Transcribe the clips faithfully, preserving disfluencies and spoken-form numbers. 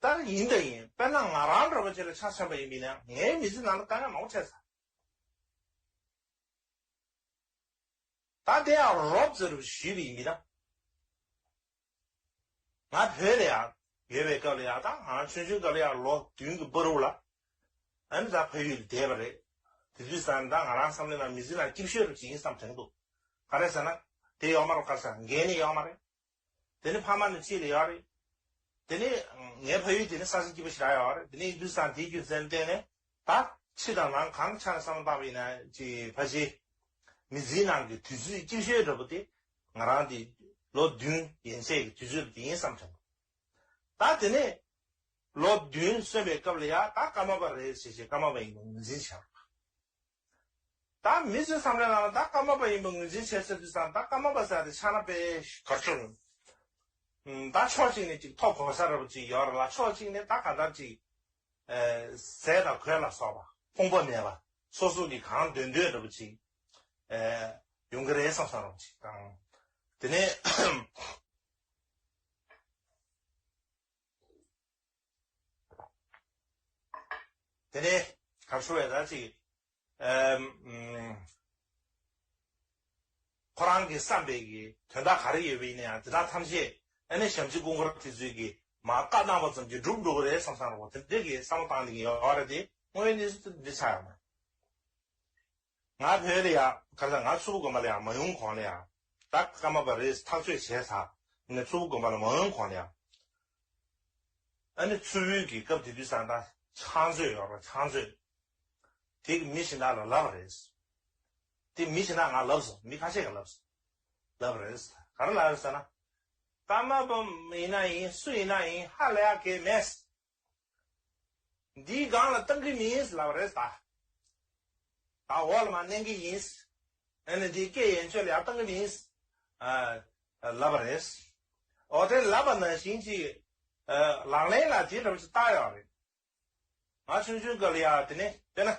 ལྟར་ཡིན་དང་ཡིན། དཔེར་ན་ང་རང་འདྲ་པོ་ཅིག་ལ་ཆ་མཚོན་པ་ཡིན་པ་ཡིན་ན་ངའི་མི་ཚེ་ནང་ལ་དཀའ་ངལ་མང་པོ་འཕྲད་ཚར། ད་དེ་ཡང་རོབ་ཙམ་རུ་ཞུས་པ་ཡིན་པ་ཡིན་ན། ང་བོད་ལ་ཡང་ཡོད་པའི་སྐབས་ལ་ཡང་ད་ང་རང་ཆུང་ཆུང་སྐབས་ལ་ཡང་ལོ་བདུན་གྱི་བར་དུ་ལ་ཨ་ནི་ད་ཕ་ཡུལ་ལ་བསྡད་པ་རེད། དེ་དུས་ཙང་ད་ང་རང་བསམ་བློའི་ནང་མི་ཚེ་ནང་སྐྱིད་ཤོས་རུ་ཅིག་ཡིན་བསམ་དྲན་འདུག་ག་རེ་ཟེར་ན། དེ་ཡོག་མ་རེད། ག་རེ་ཟེར་ན་འགན་ནི་ཡོག་མ་རེད། དེ་ནི་ཕ་མ་ནི་ཕྱི་ལ་ཡོད་རེད། དེ་ནི་ངའི་ཕ་ཡུལ་དེ་ནི་ས་ཆ་སྐྱིད་པོ་ཞེ་དྲག་ཡོད་རེད། དེ་ནི་ཡིན་དུས་ཙང་དེའི་རྒྱུ་མཚན་བརྟེན་ནས་ད་ཕྱི་དང་ནང་གང་ཆ་ནས་བསམ་བློ་བཏང་བ་ཡིན་ན་ཅིག་ཕལ་ཆེར་མི་ཚེའི་ནང་གི་དུས་ཚོད་སྐྱིད་ཤོས་འདྲ་པོ་དེ་ང་རང་དེ་ལོ་བདུན་ཡན་ཆད་ཀྱི་དུས་ཚོད་དེ་ཡིན་བསམ་དྲན། ད་དེ་ནས་ལོ་བདུན་སོན་པའི་སྐབས་ལ་ཡ་ད་ཀརྨ་པ་རེད་ཟེར་བྱས་ཀརྨ་པ་ཡིན་པ་ངོས་འཛིན་བྱས། ད་མི་ཚོའི་བསམ་བློའི་ནང་ལ་ད་ཀརྨ་པ་ཡིན་པ་ངོས་འཛིན་བྱས་ཚར་དུས་ཙང་ད་ཀརྨ་པ་ཟེར་དེ་ཆགས་ན་དཔེ་གར་ཆོག་རུང་། ད་ཕྱོགས་གཅིག་ནས་ཅིག་ཐོབ་གོ་ས་འདྲ་པོ་ཅིག་ཡོད་རེད་ལ། ཕྱོགས་གཅིག་ནས་ད་ག་འདྲ་ཅིག་ཟས་དང་གོས་ལ་སོགས་པ་ཕོངས་པ་མེད་པ་སོ་སོ་གི་གང་འདོད་འདོད་འདྲ་པོ་ཅིག་ཡོང་གི་རེད་བསམ་བསམ་འདྲ་པོ་ཅིག་དང་། དེ་ནས། དེ་ནས་གར་ཆོག་པའི་ད་ཅིག་ཨམ། ཁོ་རང་གི་བསམ་པའི་གི་དོན་དག་ག་རེ་ཡོད་པ་ཡིན་ན་ཡང་དེ་དག་ཐམས་ཅད་ཨ་ནི་ཞབས་ཕྱི་སྐུ་འཁོར་དེ་ཚོས་ཀྱི་མར་བཀའ་གནང་བ་ཙམ་གྱིས་འགྲུབ་འགྲོ་གི་རེད་བསམ་བསམ་རོགས་དེ་འདྲས་ཀྱི་བསམ་བློ་བཏང་ནས་ཀྱི་ཡོད་རེད་དེ་དངོས་ཡོད་གནས་ཚུལ་དེ་འདྲས་ཆགས་ཡོད་མ་རེད། ང་བོད་ལ་ཡང་ག་རེ་ཟེར་ང་མཚུར་ཕུ་དགོན་པ་ལ་ཡང་མ་ཡོང་གོང་ལ་ཡང་ད་ཀརྨ་པ་རེད་ཐག་གཅོད་བྱས་ཚར་ནས་མཚུར་ཕུ་དགོན་པ་ལ་མ་ཡོང་གོང་ལ་ཡང་། ཨ་ནི་མཚུར་ཕུའི་གི་སྐབས་དེ་དུས་ཙང་ད་ཕྱག་མཛོད་ཡོད་རེད། ཕྱག་མཛོད་དེ་གི་མི་གཞན་དག་ལ་ལབ་པ་རེད། དེ་མི་གཞན་དག་ང་ལབ་སོང་། མི་ཁ་ཤས་ཀྱིས་ལབ་སོང་། ལབ་པ་རེད། ག་རེ་ལབ་རེད་ཟེར་ན། ཀརྨ་པ་ཡིན་ན་ཡིན་སུ་ཡིན་ན་ཡིན་ཧ་ལས་ཡ་གལ་མེད། འདིའི་སྒང་ལ་བཏང་གི་མིན་ལབ་པ་རེད་ད། ད་འོག་ལ་མར་མནན་གི་ཡིན། ཨ་ནི་འདིའི་སྐད་ཡན་ཆོད་ལ་ཡར་བཏང་གི་མིན། ཨ། ལབ་པ་རེད། འོ་དེ་ལབ་པ་ནང་བཞིན་གྱི། ཨ། ལག་ལེན་ལ་དེ་འདྲ་བ་ཞིག་བསྟར་ཡོད་རེད། ང་ཆུང་ཆུང་སྐབས་ལ་ཡ་དེ་ནས་དཔེར་ན།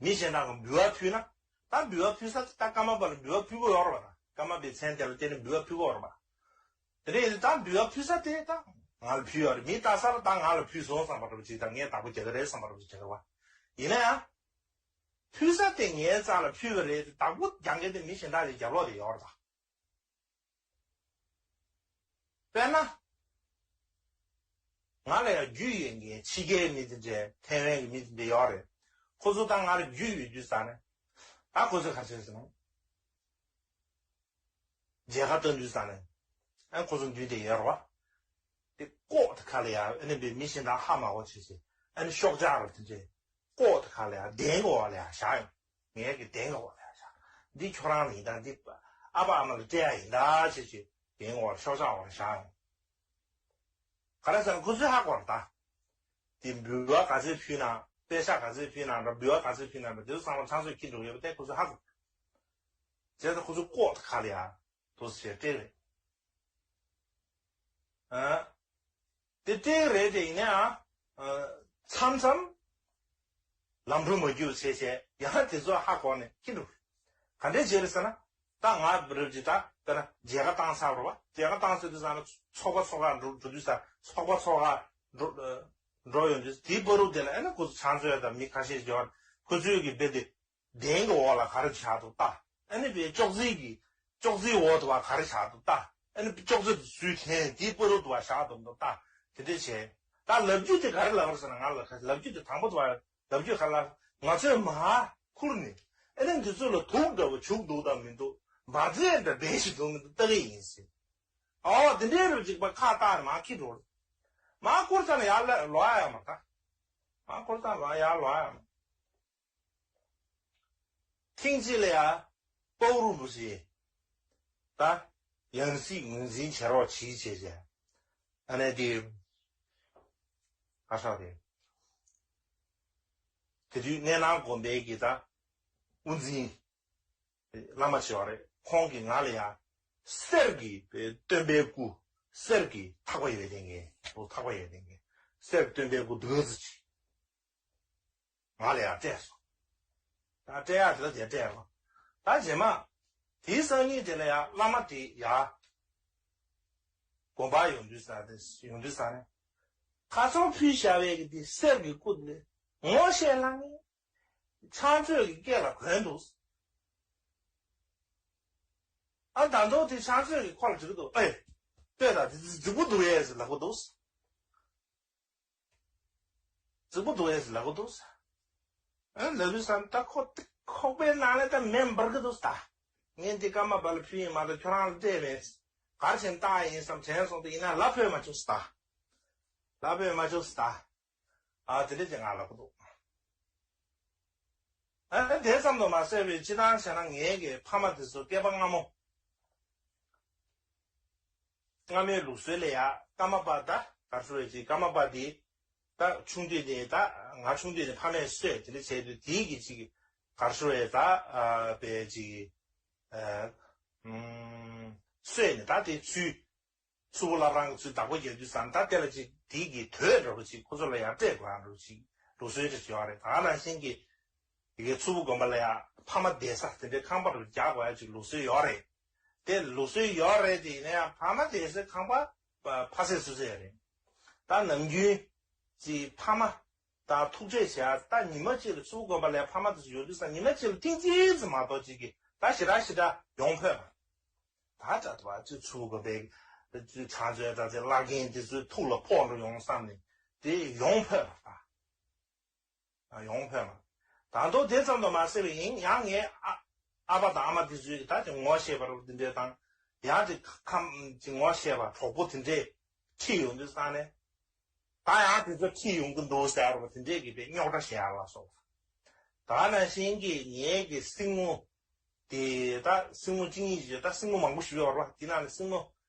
མི་གཞན་དག་གིས་འབུལ་བ་ཕུལ་ན། ད་འབུལ་བ་ཕུལ་ས་དེ་ད་ཀརྨ་པ་ལ་འབུལ་བ་ཕུལ་གི་ཡོད་རེད་པ། ད་ཀརྨ་པའི་མཚན་དེ་ལ་བརྟེན་ནས་འབུལ་བ་ཕུལ་གི་ཡོད་རེད་པ། དེ་ནས་ད་འབུལ་བ་ཕུལ་ས་དེ་ད་ང་ལ་ཕུལ་ཡོད་རེད། མི་ལྟ་ས་ལ་ད་ང་ལ་ཕུལ་སོང་བསམ་པ་འདྲ་པོ་ཅིག་དང་ངས་བདག་པོ་རྒྱག་གི་རེད་བསམ་པ་འདྲ་པོ་ཅིག་བྱེད་གི་རེད་པ། ཡིན་ན་ཡང་། ཕུལ་ས་དེ་ངའི་རྩ་ལ་ཕུལ་བ་རེད་དེ་བདག་པོ་རྒྱག་མཁན་དེ་མི་གཞན་དག་ལ་རྒྱབ་ལོགས་དེ་ཡོད་རེད་ད། དཔེར་ན། ང་ལ་ཡང་རྒྱུས་ཡོད་མཁན་ཕྱི་རྒྱལ་མི་དེ་འདྲས་ཐའེ་ཝན་གྱི་མི་དེ་འདྲས་ཡོད་རེད། ཁོ་ཚོ་ད་ང་ལ་རྒྱུས་ཡོད་དུས་ཙང་ནས། ད་ཁོ་ཚོས་ག་རེ་བྱས་ཟེར་ན། མཇལ་ཁ་བཏང་དུས་ཙང་ནས། ཨ་ཁོ་ཚོ་མདུན་དེ་ཡོད་རེད་པ། དེ་ལྐོག་ཏུ་ཁ་ལ་ཡ་ཨ་ནི་བའི་མི་གཞན་དག་ཧ་མ་གོ་བྱས་བྱས་ཨ་ནི་ཤོག་ལྕགས་རེད་དེ་འདྲས། ལྐོག་ཏུ་ཁ་ལ་ཡ་གདན་གྱི་འོག་ལ་ཡ་བཞག་ཡོང་། ངའི་གི་གདན་གྱི་འོག་ལ་ཡ་བཞག་འདི་ཁྱོད་རང་ལ་ཡིན་ད། འདི་ཨ་ཕ་ཨ་མ་ལ་སྤྲད་ཡ་ཡིན་ད་བྱས་བྱས་གདན་གྱི་འོག་ལ་ཤོག་ལྕགས་འོག་ལ་བཞག་ཡོང་། ག་རེ་ཟེར་ན་ཁོ་ཚོས་ཧ་གོ་རེད་ད། དེ་འབུལ་བ་ག་ཚོད་ཕུལ་ན། པད་ཤག་ག་ཚོད་ཕུལ་ན་འདྲ། འབུལ་བ་ག་ཚོད་ཕུལ་ན་འདྲ། དེ་ཚོ་ཚང་མ་ཚང་ཚོད་འཁྱེར་འགྲོ་ཡོད་པ་དེ་ཁོ་ཚོས་ཧ་གོ། བྱས་ཙང་ཁོ་ཚོས་ལྐོག་ཏུ་ཁ་ལ་ཡ་དོ་ཟེར་སྤྲད་རེད། ཨ། དེ་སྤྲད་རེད་དེ་ཡིན་ནའང་། ཨ། མཚམས་མཚམས། ལམ་འགྲོ་མ་རྒྱུག་བྱས་བྱས་ཡང་དེ་ཚོ་ཧ་གོ་ནས་འཁྱེར་འགྲོ། ག་འདྲས་བྱས་རེད་ཟེར་ན། ད་ང་རབ་ཅིག་ད་དཔེར་ན་མཇལ་ཁ་བཏང་ཚར་རེད་པ། མཇལ་ཁ་བཏང་ཚར་དུས་ཙང་ན་ཚོགས་པ་ཚོགས་ཁག་འགྲོ་འགྲོ་དུས་ཙང་ཚོགས་པ་ཚོགས་ཁག་འགྲོ་འགྲོ་ཡོང་དུས་དེའི་བར་དུ་དེ་ལ་ཨ་ནི་ཁོ་ཚོ་ཕྱག་མཛོད་དང་མི་ཁ་ཤས་ཤིག་ཡོད་རེད། ཁོ་ཚོས་ཀྱི་དཔེ་དེ་གདན་གྱི་འོག་ལ་ག་རེ་བཞག་འདུག་ལྟ། ཨ་ནི་དཔེ་ཅོག་ཙེ་གི་ཅོག་ཙེའི་འོག་ཏུ་བ་ག་རེ་བཞག་འདུག་ལྟ། ཨ་ནི་ཅོག་ཙེ་དེ་སུས་འཐེན། དེའི་བར་དུ་བ་བཞག་འདུག་མི་འདུག་ལྟ། དེ་འདྲས་བྱས། ད་ལབ་རྒྱུ་དེ་ག་རེ་ལབ་རེད་ཟེར་ན། ང་ལ་ལབ་རྒྱུ་དེ་དང་པོ་དུ་བ། ལབ་རྒྱུ་ག་ལ། ང་ཚོས་མར་ཁུར་ནས་ཨ་ནི་འདི་ཚོ་ལ་དུག་འདྲ་བོ་བྱུག་འདུག་དང་མི་འདུག་མ་རྫས་འདྲ་བེ་ཞིག་འདུག་མི་འདུག་ལྟ་གི་ཡིན་ཟེར། ཨོ་དེ་འདྲའི་རུ་ཅིག་པ་ཁ་བཏགས་ནས་མར་ཁྱེར་འགྲོ། མར་ཁུར་ཚར་ནས་ཡར་ལ་ལོག་ཡ་ཡོད་མ་རེད་ད། མར་ཁུར་ཚར་ནས་ཡར་ལོག་ཡ་ཡོད་མ་རེད། ཐེངས་གཅིག་ལ་ཡ། དཔའ་བོ་རིན་པོ་ཆེ། ད། ཡང་སྲིད་ངོས་འཛིན་བྱེད་རོགས་གྱིས་བྱས་བྱས། ཨ་ནི་དེ། ཨ་ཧྲ་དེ། དེ་དུས་གནས་ནང་དགོན་པའི་གི་ད། དབུ་འཛིན། བླ་མ་ཆེ་བ་རེད། ཁོང་གིས་ང་ལ་ཡ། གསེར་གྱི་སྟོན་པའི་སྐུ། གསེར་གྱི་ཐག་པ་ཡོད་དེ་ངས་ཐག་པ་ཡོད་དེ་ངས་གསེར་སྟོན་པའི་སྐུ་འདུག་ཟེར་གྱིས། ང་ལ་ཡང་སྤྲད་སོང་། ད་སྤྲད་ཡག་དེ་ལ་དེ་སྤྲད་རོགས། ད་རྗེས་མ། དེའི་སང་ཉིན་དེ་ལ་ཡང་བླ་མ་དེ་ཡར། དགོན་པར་ཡོང་དུས་ས་དེ་ཡོང་དུས་ས་ནས། ཁ་སང་ཕུལ་བཞག་པའི་གི་དེ་གསེར་གྱི་སྐུ་དེ་ངོ་ཤེས་ལ་ངས་ཕྱག་མཛོད་ཀྱི་སྐེ་ལ་གོན་འདུག་ཨ་ད་དུང་དེ་ཕྱག་མཛོད་ཀྱི་ཁོ་ལ་འཇིགས་འདུག་ཨེ། ལྟོས་དང་དེ་རྫིག་པོ་འདུག་ཨེ་ཟེར་ལབ་གི་འདུག་རྫིག་པོ་འདུག་ཨེ་ཟེར་ལབ་གི་འདུག་ཨ་ལབ་དུས་ཙམ་ད་ཁོ་ཁོག་པའི་ནང་ལ་ད་མེ་འབར་གི་འདུག་ད། ངས་འདི་ཀརྨ་པ་ལ་ཕུལ་ཡིན་མ་གཏོགས་ཁྱོད་རང་ལ་སྤྲད་མེད། གར་ཕྱིན་བཏང་ཡིན་བསམ་དྲན་སོང་དུས་ཡིན་ན་ལབ་ཕོད་མ་བྱུང་ད། ལབ་ཕོད་མ་བྱུང་ད། ཨ་དེ་འདྲ་ཅིག་ང་ལབ་གི་འདུག་ཨ་དེ་ཙམ་དུ་མ་ཟད་པའི་སྤྱི་བཏང་བྱས་ན་ངའི་གི་ཕ་མ་དེ་ཚོ་སྐྱེས་པ་སྔ་མོ། སྔ་མའི་ལུགས་སྲོལ་ལ་ཡ་ཀརྨ་པ་ད་གར་ཤོར་བའི་ཅིག་ཀརྨ་པ་དེ་ད་ཆུང་དུས་ནས་ད་ང་ཆུང་དུས་ནས་ཕ་མས་གསོས་དེ་འདྲ་བྱས་དུས་དེའི་གི་ཅིག་གར་ཤོར་བའི་ད་ཨ་པའི་ཅིག་ཨ་ཨུམ་གསོས་ནས་ད་དེ་ཚུལ་ཚུལ་པོ་བླ་བྲང་གི་ཚུལ་བདག་པོ་རྒྱག་དུས་ཙམ་ད་དེ་ལ་ཅིག་དེའི་གི་དོད་འདྲ་པོ་ཅིག་ཁོ་ཚོ་ལ་ཡ་སྤྲད་དགོས་ཡ་འདྲ་པོ་ཅིག་ལུགས་སྲོལ་ཅིག་ཡོད་རེད། ད་ནང་བཞིན་གི་དེ་གའི་མཚུར་ཕུ་དགོན་པ་ལ་ཡང་ཕ་མ་བསྡད་ས་དེ་འདྲའི་ཁང་པ་རུ་རྒྱག་དགོས་ཡ་ཅིག་ལུགས་སྲོལ་ཡོད་རེད། དེ་ལུགས་སྲོལ་ཡོད་རེད་དེ་ཡིན་ན་ཡང་ཕ་མ་བསྡད་སའི་ཁང་པ་ཕ་སེ་སུ་སེ་ཡ་རེད། ད་ནམ་རྒྱུན་ཅིག་ཕ་མ་དང་ཐུག་འཕྲད་བྱས་ད་ཉི་མ་གཅིག་ལ་མཚུར་ཕུ་དགོན་པ་ལ་ཡང་ཕ་མ་དེ་ཚོ་ཡོང་དུས་ས་ཉི་མ་གཅིག་ལ་ཐེངས་གཅིག་ཙམ་མ་གཏོགས་ཅིག་གི་ད་ཞེ་དྲག་ཞེ་དྲག་ཡོང་ཕོད་པ། ད་ཅག་ཏུ་བ་ཅིག་མཚུར་ཕུ་དགོན་པའི་ཅིག་ཕྱག་མཛོད་ད་ཅིག་བླ་རྒན་དེ་ཚོའི་ཐུགས་ལ་ཕོག་འགྲོ་ཡོང་བསམ་ནས་དེ་ཡོང་ཕོད་པ་ད། ཡོང་ཕོད་མ། ད་དུང་དེ་ཙམ་དུ་མ་ཟད་པ་ཡིན་ཡང་ངའི་ཨ་ཨ་ཕ་དང་ཨ་མ་དེ་ཚོས་ད་ཅིག་ངོ་ཤེས་པ་རུ་འདི་འདྲས་དང་ཡང་ཅིག་ཁམས་ཅིག་ངོ་ཤེས་པ་གྲོགས་པོ་དེ་འདྲས་ཁྲིད་ཡོང་དུས་ཙང་ནས་ད་ཡང་དེ་ཚོ་ཁྲིད་ཡོང་གི་འདུག་ཟེར་བ་དེ་འདྲས་ཀྱི་པའི་རྙོག་དྲ་བཤད་ཡ་ལ་སོགས་པ། ད་ནང་བཞིན་གྱི་ངའི་གི་སྲིང་མོ། དེ་ད་སྲིང་མོ་གཅིག་གཉིས་ཅིག་ད་སྲིང་མོ་མང་པོ་ཞིག་ཡོད་རེད་བ། དེ་ནང་ནས་སྲིང་མོ་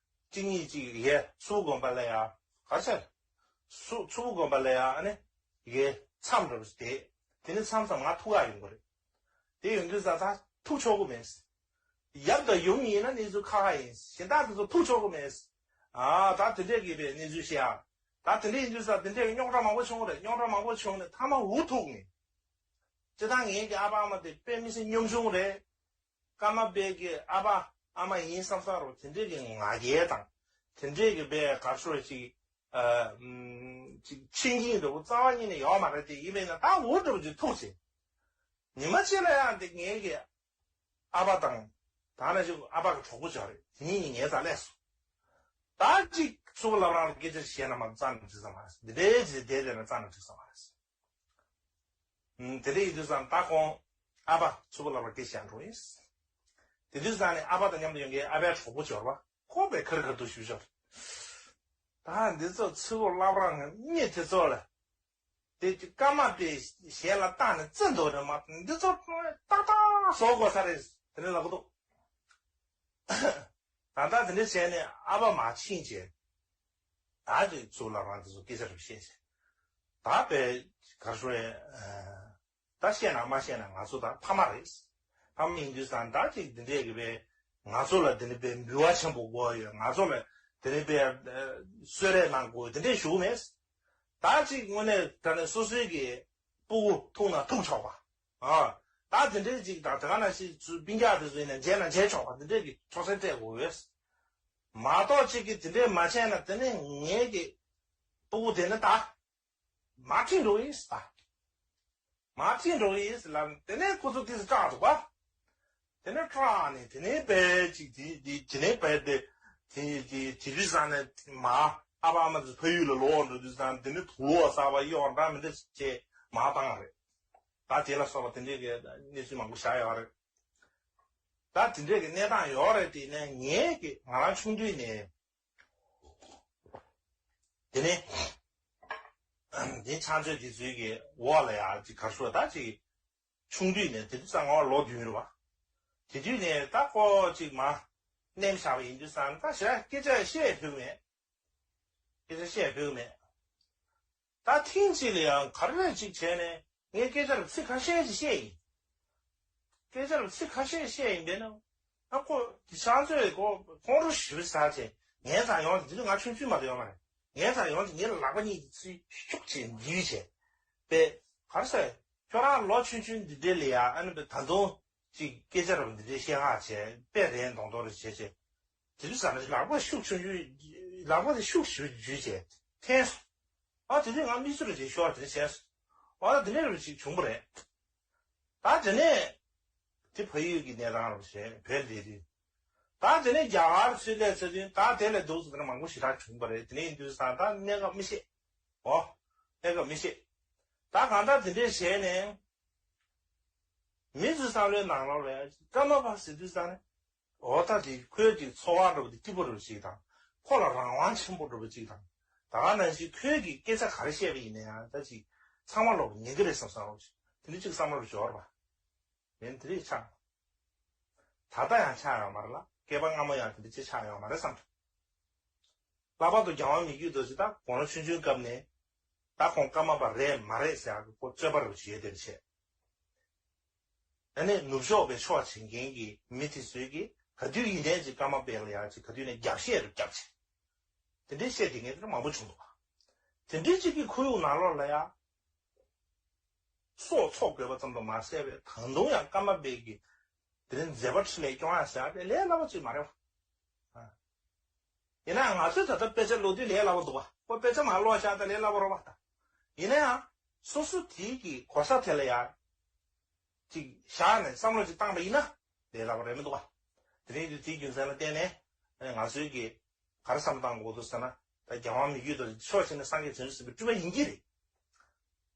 གཅིག་གཉིས་ཅིག་ཡས་མཚུར་དགོན་པ་ལ་ཡ་ག་ཚད་སུ་མཚུར་དགོན་པ་ལ་ཡ་ཨ་ནི་ཡས་མཚམས་འདྲ་བོ་ཞིག་དེ་དེ་ནི་མཚམས་མཚམས་ང་ཐུག་ག་ཡོང་གི་རེད། དེ་ཡོང་དུས་ཙང་ད་ཐུག་ཆོག་གི་མེད། ཡབ་དང་ཡུམ་ཡིན་ན་གནས་ཚུལ་ཁག་ཁག་ཡིན། གཞན་དག་དེ་ཚོ་ཐུག་ཆོག་གི་མེད། ཨ་ད་དེ་འདྲས་ཀྱི་པའི་གནས་ཚུལ་བཤད་ཨ། ད་དེ་འདྲས་ཡིན་དུས་ཙང་དེ་འདྲས་ཀྱི་རྙོག་དྲ་མང་པོ་བྱུང་རེད། རྙོག་དྲ་མང་པོ་བྱུང་ནས་མཐའ་མ་འུ་ཐུག་ནས། སྤྱིར་བཏང་ངེད་ཀྱི་ཨ་ཕ་ཨ་མ་དེ་དཔེ་མི་སྲིད་གཉོམ་ཆུང་རེད། ཀརྨ་པའི་གི་ཨ་ཕ་ཨ་མ་ཡིན་བསམ་བསམ་རོ་དེ་འདྲས་ཀྱི་ང་རྒྱལ་དང་། དེ་འདྲས་ཀྱི་པའི་གར་ཤོར་ཅིག་ཨ་ཅིག་ཕྱིན་གྱིན་འདུག་རྩ་བ་ཉིད་ནས་ཡོད་མ་རེད་དེ་ཡིན་པས་ན་ད་འུ་འདྲ་བོ་ཅིག་ཐུག་ཅིག་ཉི་མ་གཅིག་ལ་ཡང་དེ་ངེད་ཀྱི་ཨ་ཕ་དང་། ད་ནང་བཞིན་ཨ་ཕ་གི་གྲོགས་པོ་ཅིག་རེད། དེ་གཉིས་ངའི་རྩར་སླེབས་སོང་། ད་ཅིག་མཚུར་ཕུ་བླ་བྲང་ལ་སྐད་ཆ་བཤད་ན་མ་རྩ་ནས་འགྲིག་ས་མ་རེད། འདི་འདྲའི་ཅིག་བསྡད་བསྡད་ན་རྩ་ནས་འགྲིག་ས་མ་རེད། ཨུམ། དེ་འདྲ་ཡིན་དུས་ཙང་ད་ཁོང་ཨ་ཕ་མཚུར་ཕུ་བླ་བྲང་སྐད་བཤད་འགྲོ་ཡིན། དེ་དུས་ཙང་ནས་ཨ་ཕ་དང་མཉམ་དུ་ཡོང་མཁན་ཨ་ཕའི་གྲོགས་པོ་ཅིག་ཡོད་རེད་བ། ཁོ་པས་ཁར་ཁར་དུ་ཞུ་ཤོག་ད་འདི་ཚོ་མཚུར་ཕུ་བླ་བྲང་གི་མི་དེ་ཚོ་ལ། དེ་ཀརྨ་པའི་ཞལ་ལ་བཏང་ནས་བརྩི་འདུག་རེད་མ་གཏོགས་འདི་ཚོ་ཏག་ཏག་བཟོ་དགོས་ས་རེད་དེ་ནས་ལབ་གི་འདུག་ད་ལྟ་དེ་འདྲ་བྱས་ནས་ཨ་ཕ་མར་ཕྱིན་བྱས། ད་དེ་ཚུར་ལ་རང་དེ་ཚོ་སྐད་ཆ་རེ་བཤད་བྱས། ད་དཔེ་གར་ཤོར་ཡས། ད་བཤད་ན་མ་བཤད་ན་ང་ཚོ་ད་ཕ་མ་རེད། ཕ་མ་ཡིན་དུས་ཙང་ད་ཅིག་འདི་འདྲས་ཀྱི་བས་ང་ཚོ་ལ་འདི་འདྲ་བས་འབུལ་བ་ཆེན་པོ་དགོས་ཡོད། ང་ཚོ་ལ་འདི་འདྲ་བས་གསོལ་རས་གནང་དགོས་འདི་འདྲས་ཞུ་གི་མེད། ད་ཅིག་དངོས་གནས་ད་ནས་སོ་སོའི་གི་སྤུ་གུ་ཐུག་ན་ཐུག་ཆོག་པ། ཨ། ད་དེ་འདྲའི་ཅིག་དང་དེ་ག་ནང་བཞིན་ཚུར་སྤུན་ཀྱག་དེ་ཚོ་ཡིན་ན་མཇལ་ན་མཇལ་ཆོག་པ་འདི་འདྲའི་གི་ཆོག་མཆན་སྤྲད་དགོས་ཡོད། མ་གཏོགས་ཅིག་གི་དེ་འདྲའི་མ་བྱས་ན་དེ་ནས་ངེད་ཀྱི་སྤུ་གུ་དེ་ནི་ད་མར་ཁྲིད་འགྲོ་གི་ཡིན་ད། མར་ཁྲིད་འགྲོ་གི་ཡིན་ལབ་དེ་ནས་ཁོ་ཚོ་དེ་ཚོ་སྐྲག་འདུག་པ། དེ་ནས་སྐྲག་ནས་དེ་ནས་བས་ཅིག་དེ་དེ་དེ་ནས་བས་དེ་དེ་དེ་དེ་དུས་ཙང་ནས་མ་ཨ་ཕ་ཨ་མ་ཚོ་ཕ་ཡུལ་ལ་ལོག་འགྲོ་དུས་ཙང་དེ་ནས་དུག་ལོག་གསར་པ་གཡོག་འདྲ་མི་འདྲ་བྱས་མར་བཏང་རེད། ད་དེ་ལ་སོགས་པ་དེ་འདྲའི་གི་གནས་ཚུལ་མང་པོ་བཞག་ཡོད་རེད། ད་དེ་འདྲའི་གི་གནས་སྟངས་ཡོད་རེད་དེ་ནས་ངས་གི་ང་རང་ཆུང་དུས་ནས་དེ་ནས་དེ་ཕྱག་མཛོད་དེ་ཚོའི་གི་འོག་ལ་ཡ་ཅིག་གར་ཤོར་ད་ཅིག་ཆུང་དུས་ནས་དེ་དུས་ཙང་ང་ལོ་བདུན་རེད་བ། དེ་དུས་ནས་ད་ཁོ་ཅིག་མ་མནན་བཞག་པ་ཡིན་དུས་ཙང་ད་ཞེ་དྲག་སྐད་ཆ་བཤད་ཕོད་མེད། སྐད་ཆ་བཤད་ཕོད་མེད། ད་ཐེངས་གཅིག་ལ་ཡང་ག་རེ་ཅིག་བྱས་ནས་ངས་སྐད་ཆ་ལ་ཚིག་ཁ་ཤས་ཅིག་བཤད་ཡིན། སྐད་ཆ་ལ་ཚིག་ཁ་ཤས་བཤད་ཡིན་པས་ན། ཨ་ཁོ་དེ་ཕྱག་མཛོད་ཁོ་ཁོང་ཁྲོ་ཞེ་པོ་ཟ་བྱས་ངའི་རྩར་ཡོང་དེ་དུས་ང་ཆུང་ཆུང་མ་གཏོགས་ཡོད་མ་རེད། ངའི་རྩར་ཡོང་དེ་ངའི་ལག་པ་གཉིས་ཀྱི་ཚུལ་ཤུགས་ཆེ་འདུས་བྱས། པས་ག་རེ་ཟེར། ཁྱོད་རང་ལོ་ཆུང་ཆུང་འདི་འདྲའི་ལ་ཡ་ཨ་ནི་པས་ད་དུང་ཅིག་སྐད་ཆ་རབ་འདི་འདྲའི་བཤད་ཧ་བྱས་དཔེ་རན་མདོག་མདོག་རེ་བྱས་བྱས། དེ་དུས་ཙམ་ནས་ལག་པ་ཤུགས་ཆུང་ཆུང་ལག་པ་དེ་ཤུགས་ཞེ་པོ་འཇུས་བྱས་འཐེན་སོང་། ཨ་དེ་དུས་ང་མིག་ཆུ་རེ་ཅིག་ཤོར་དེ་བྱས་སོང་། ཨ་དེ་ནས་རེ་ཅིག་བྱུང་བ་རེད། ད་དེ་ནས་དེ་ཕ་ཡུལ་གྱི་གནས་སྟངས་རེ་བྱས་བོད་འདི་རེད། ད་དེ་ནས་རྒྱ་གར་ཚུར་སླེབས་ཚར་དུས་ད་དེ་ལས་སྡུག་ཙམ་དེ་ནས་མང་པོ་ཞེ་དྲག་བྱུང་བ་རེད། དེ་ནས་ཡིན་དུས་ཙང་ད་གནས་སྐབས་མི་ཤེས། ཨོ། གནས་སྐབས་མི་ཤེས། ད་གང་ལྟར་དེ་འདྲས་བྱས་ནས། མི་ཚོའི་བསམ་བློའི་ནང་ལོགས་ལ་ཡང་ཀརྨ་པ་ཟེར་དུས་ཙང་ནས། འོ་ད་དེ་ཁོའི་གི་འཚོ་བ་འདྲ་བོ་དེ་སྐྱིད་པོ་འདྲ་བོ་ཅིག་དང་། ཁོ་ལ་རང་དབང་ཆེན་པོ་འདྲ་བོ་ཅིག་དང་། ད་ག་ནང་བཞིན་ཁོའི་གི་སྐད་ཆ་ག་རེ་བཤད་པ་ཡིན་ན་ཡང་ད་ཅིག་ཚང་མ་ལོག་ཉན་གི་རེད་བསམ་བསམ་རོགས་ཅིག་དེ་འདྲ་ཅིག་བསམ་བློ་འབྱོར་བ། ཡིན་དེ་རིགས་ཆགས། ད་ལྟ་ཡང་ཆགས་ཡོད་མ་རེད་ལ། སྐལ་པ་སྔ་མོ་ཡང་དེ་འདྲ་ཅིག་ཆགས་ཡོད་མ་རེད་བསམ། ལྷག་པར་དུ་རྒྱལ་དབང་མི་བསྐྱོད་རྡོ་རྗེ་ད་དགུང་ལོ་ཆུང་ཆུང་སྐབས་ནས། ད་ཁོང་ཀརྨ་པ་རེད་མ་རེད་ཟེར་ཡག་གི་ཁོ་རྩོད་པ་རུ་བྱེད་དེར་བྱས། ཨ་ནི་ནུབ་ཕྱོགས་པའི་ཕྱོགས་བྱེད་མཁན་གྱི་མི་དེ་ཚོས་ཀྱིས་ག་དུས་ཡིན་ནའི་ཅིག་ཀརྨ་པ་ལ་ཡག་ཅིག་ག་དུས་ནས་རྒྱབ་བཤད་རུ་རྒྱབ་བྱས། དེ་འདྲའི་བཤད་དེ་ངས་དེ་མང་པོ་བྱུང་འདུག་བ། དེ་འདྲའི་ཅིག་གི་ཁོར་ཡུག་ནང་ལོགས་ལ་ཡ། སྲོག་འཚོ་དགོས་པ་ཙམ་དུ་མ་ཟད་པའི་ད་དུང་ཡང་ཀརྨ་པའི་གི་དེ་རིང་མཛད་པ་འཕྲིན་ལས་སྐྱོང་ཡ་ཟེར་ཡ་དེ་ལས་སླ་བ་ཅིག་མ་རེད་བ། ཡིན་ན་ང་ཚོས་ད་ལྟ་དཔེ་ཆ་ཀློག་དུས་ལས་སླ་བ་འདུག་བ། ཁོ་དཔེ་ཆ་མ་ཀློག་བྱ་ད་ལས་སླ་བ་རོ་བ་ད། ཡིན་ན་ཡང་། སོ་སོ་དེའི་གི་གོ་ས་དེ་ལ་ཡ། ཅིག་བཞག་ནས་བསམ་བློ་ཅིག་བཏང་པ་ཡིན་ན། ལས་སླ་བ་རེད་མི་འདུག་བ། དེ་རིང་དུས་དེའི་རྒྱུ་མཚན་ལ་བརྟེན་ནས། ང་ཚོའི་གི་ག་རེ་བསམ་བཏང་དགོས་འདུག་ཟེར་ན། ད་རྒྱལ་དབང་མི་བསྐྱོད་རྡོ་རྗེ་ཕྱོགས་གཅིག་ནས་སངས་རྒྱས་བྱང་ཆུབ་སེམས་དཔའི་སྤྲུལ་པ་ཡིན་གྱི་རེད།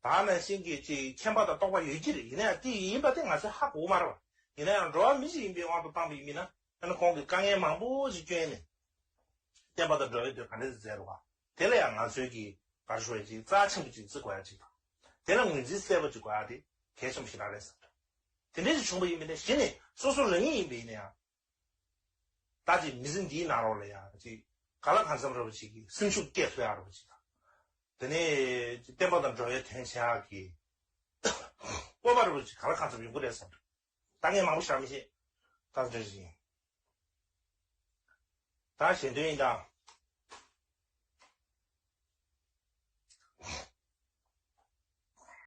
ད་ནང་བཞིན་གྱི་ཅིག་མཁྱེན་པ་དང་རྟོགས་པ་ཡོད་ཀྱི་རེད། ཡིན་ན་ཡང་དེ་ཡིན་པ་དེ་ང་ཚོས་ཧ་གོ་གི་མ་རེད་བ། ཡིན་ན་ཡང་འགྲོ་བ་མི་ཞིག་ཡིན་པའི་དབང་དུ་བཏང་པ་ཡིན་མིན་ན། ཨ་ནི་ཁོང་གིས་དཀའ་ངལ་མང་པོ་ཞིག་བསྐྱོན་ནས། བསྟན་པ་དང་འགྲོ་བའི་དོན་ག་འདྲ་ཞིག་མཛད་རུང་བ། དེ་ལ་ཡང་ང་ཚོས་ཀྱིས་ག་རེ་ཞུ་ཡ་ཅིག་རྩ་ཆེན་པོ་ཅིག་བརྩི་དགོས་ཡ་ཅིག་དང་། དེ་ལ་ངོས་འཛིན་གསལ་པོ་ཅིག་དགོས་ཡ་དེ་གལ་ཆེན་པོ་ཞིག་རང་རེད་བསམ། དེ་འདྲ་ཞིག་བྱུང་བ་ཡིན་མིན་ན། གཞི་ནས་སོ་སོ་རང་ཉིད་ཡིན་པ་ཡིན་ན་ཡང་། ད་ཅིག་མི་ཚེ་འདིའི་ནང་ལོགས་ལ་ཡང་ཅིག་ག་ལ་གང་འཚམ་རེ་བ་ཅིག་གི་སེམས་ཤུགས་སྐྱེད་ཐུབ་ཡག་རེ་བ་ཅིག་དང་། དེ་ནས་བསྟན་པ་དང་འགྲོ་བའི་དོན་བྱེད་ཡག་གི་སྤོབས་པ་རེ་བ་ཅིག་ག་ལ་གང་འཚམ་ཡོང་གི་རེད་བསམ། ད་ངས་མང་པོ་བཤད་མི་ཤེས། ད་འདྲ་ཞིག་ཡིན། ད་ཞལ་འདོན་ཡིན་ད།